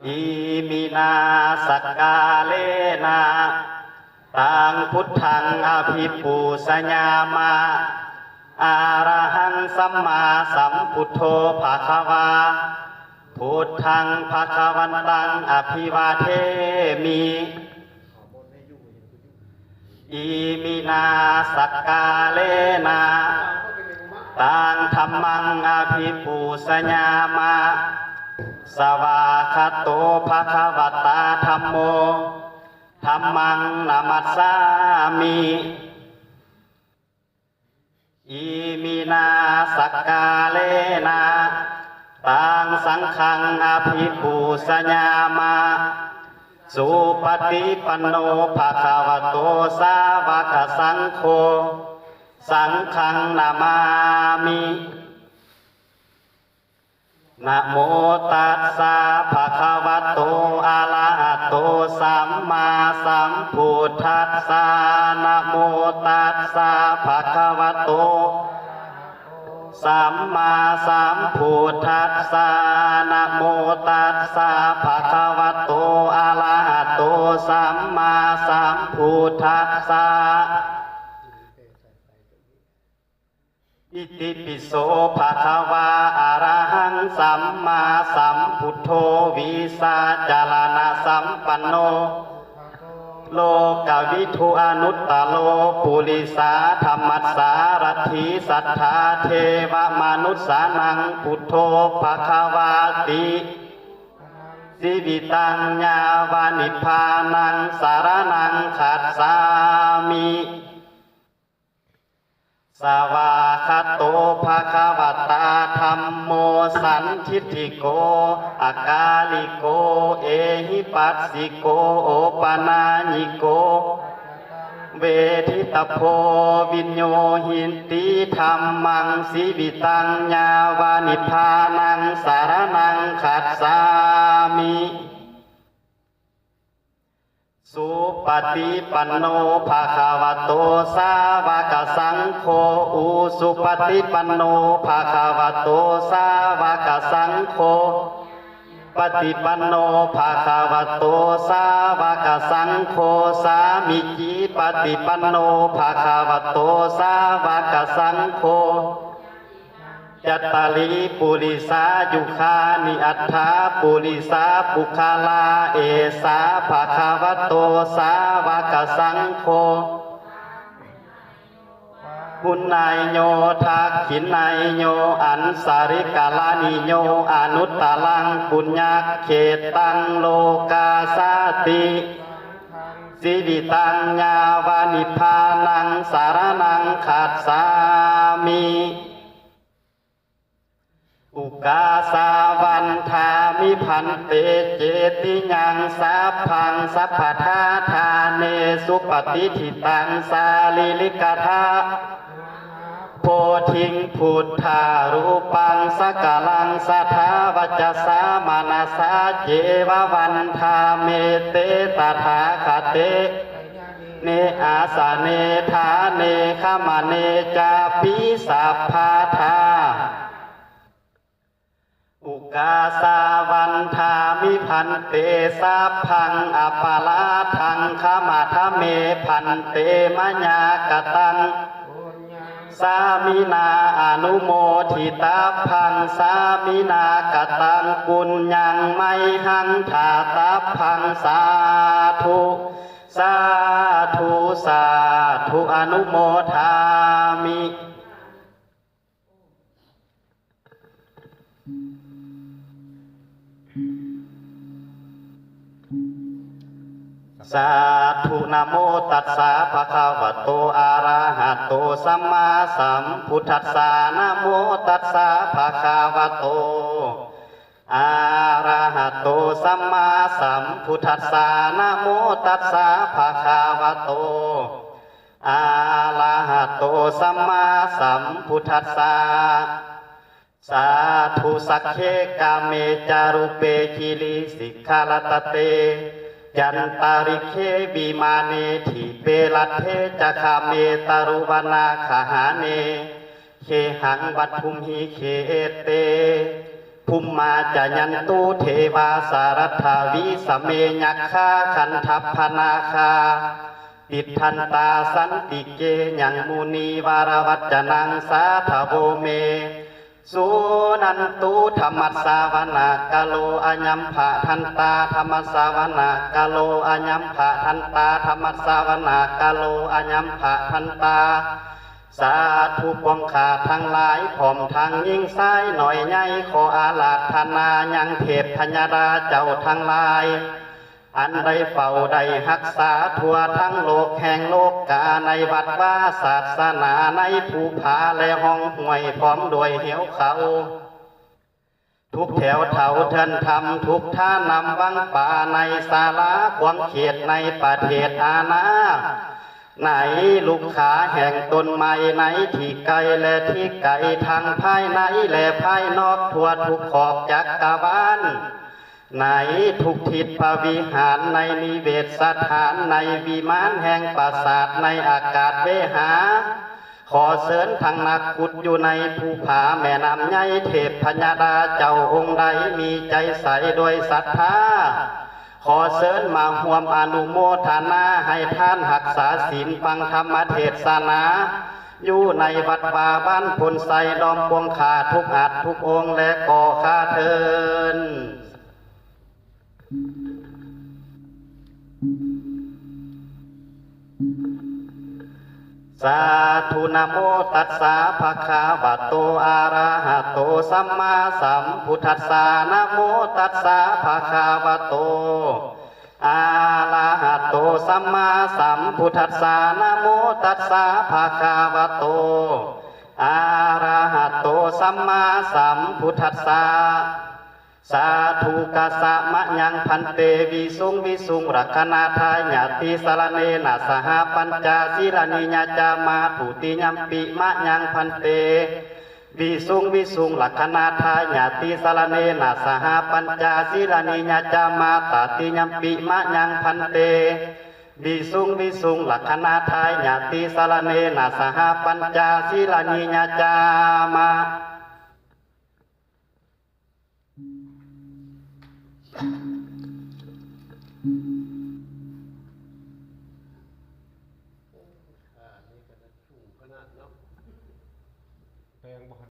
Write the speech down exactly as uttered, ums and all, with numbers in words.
Iminā sakkārena taṃ buddhaṃ abhipūjayāma. Arahaṃ sammāsambuddho bhagavā. Buddhaṃ bhagavantaṃ abhivādemi. Iminā sakkārena taṃ dhammaṃ abhipūjayāma. Svākkhāto bhagavatā dhammo. Dhammaṃ namassāmi. Iminā sakkārena taṃ saṅghaṃ abhipūjayāma. Supaṭipanno bhagavato sāvakasaṅgho. Saṅghaṃ namāmi. Namo tassa bhagavato arahato sammāsambuddhassa. Namo tassa bhagavato sammāsambuddhassa. Namo tassa bhagavato arahato sammāsambuddhassa. Itipi so bhagavā arahaṃ sammāsambuddho vijjācaraṇasampanno lokavidū anuttaro purisadammasārathi satthā devamanussānaṃ buddho bhagavāti. Jīvitaṃ yāva nibbānaṃ saraṇaṃ gacchāmi. Svākkhāto bhagavatā dhammo sandiṭṭhiko akāliko ehipassiko opanayiko paccattaṃ veditabbo viññūhīti. Dhammaṃ jīvitaṃ yāva nibbānaṃ saraṇaṃ gacchāmi. Supaṭipanno bhagavato sāvakasaṅgho, ujupaṭipanno bhagavato sāvakasaṅgho, paṭipanno bhagavato sāvakasaṅgho, sāmīcipaṭipanno bhagavato sāvakasaṅgho, cattāri purisayugāni aṭṭha purisapuggalā, esa bhagavato sāvakasaṅgho, āhuneyyo dakkhiṇeyyo añjalikaraṇīyo anuttaraṃ puññakkhettaṃ lokassāti. Jīvitaṃ yāva nibbānaṃ saraṇaṃ gacchāmi. Ukāsa vandāmi bhante cetiyaṃ sabbaṃ sabbaṭṭhāne supatiṭṭhitaṃ sārīrikadhātu bodhiṃ buddharūpaṃ sakalaṃ sadā vacasā manasā ceva vandāmete tathāgate sayane āsane ṭhāne gamane cāpi sabbadā. Ukāsa vandāmi bhante sabbaṃ aparādhaṃ khamatha me bhante mayā kataṃ sāminā anumoditabbaṃ sāminā kataṃ puññaṃ mayhaṃ dātabbaṃ sādhu sādhu sādhu anumodāmi. Sādhu. Namo tassa bhagavato arahato sammāsambuddhassa. Namo tassa bhagavato arahato sammāsambuddhassa. Namo tassa bhagavato arahato sammāsambuddhassa. Sādhu. Sagge kāme ca rūpe girisikharataṭe cantalikkhe vimāne dīpe raṭṭhe ca gāme taruvanagahane gehaṃ vatumhi khette, bhummā cāyantu devā jalathalavisame yakkhagandhabbanāgā, tiṭṭhantā santike yaṃ munivaravacanaṃ sādhavo me suṇantu. Dhammassavanakālo ayambhadantā, dhammassavanakālo ayambhadantā, dhammassavanakālo ayambhadantā. ສາທຸ ພວກຂ້າທັງຫຼາຍ ພ້ອມທັງຍິງຊາຍນ້ອຍໃຫຍ່ ຂໍອາລາທະນາຍັງເທບພະຍາດາເຈົ້າທັງຫຼາຍ ອັນໄດ້ເຝົ້າໄດ້ຮັກສາທົ່ວທັງໂລກແຫ່ງໂລກາ ໃນວັດວາສາສະໜາ ໃນພູຜາ ແລະ ຮ່ອງຫ້ວຍ ພ້ອມດ້ວຍເຫວເຂົາ ທຸກແຖວເຖົາເຮືອນທຳ ທຸກທ່ານ້ຳວັງປາ ໃນສາລາຂວາງເຂດ ໃນປະເທດອານາ ໃນລຸກຂາແຫ່ງຕົ້ນໄມ້ ໃນທີ່ໃກ້ ແລະ ທີ່ໄກ ທັງພາຍໃນ ແລະ ພາຍນອກ ທົ່ວທຸກຂອບຈັກກະວານ ໃນທຸກທິດພະວິຫານ ໃນນິເວດສະຖານ ໃນວິມານແຫ່ງປາສາດ ໃນອາກາດເວຫາ ຂໍເຊີນທັງນັກຂຸດຢູ່ໃນພູຜາແມ່ນ້ຳໃຫຍ່ ເທບພະຍາດາເຈົ້າອົງໃດມີໃຈໃສດ້ວຍສັດທາ ຂໍເຊີນມາຮ່ວມອະນຸໂມທະນາ ໃຫ້ທານຮັກສາສິນ ຟັງທຳມະເທດສະໜາ ຢູ່ໃນວັດວາບ້ານໂພນໄຊ ນ້ອມພວກຂ້າທຸກອັດທຸກອົງ ແລະ ກໍຂ້າເທີນ. Sādhu. Namo tassa bhagavato arahato sammāsambuddhassa. Namo tassa bhagavato arahato sammāsambuddhassa. Namo tassa bhagavato arahato sammāsambuddhassa. Sādhu. Āma yaṃ bhante visuṃ visuṃ rakkhaṇatthāya tisaraṇena saha pañca sīlāni yācāma. Dutiyampi mayaṃ bhante visuṃ visuṃ rakkhaṇatthāya tisaraṇena saha pañca sīlāni yācāma. Tatiyampi mayaṃ bhante visuṃ visuṃ rakkhaṇatthāya tisaraṇena saha pañca sīlāni yācāma.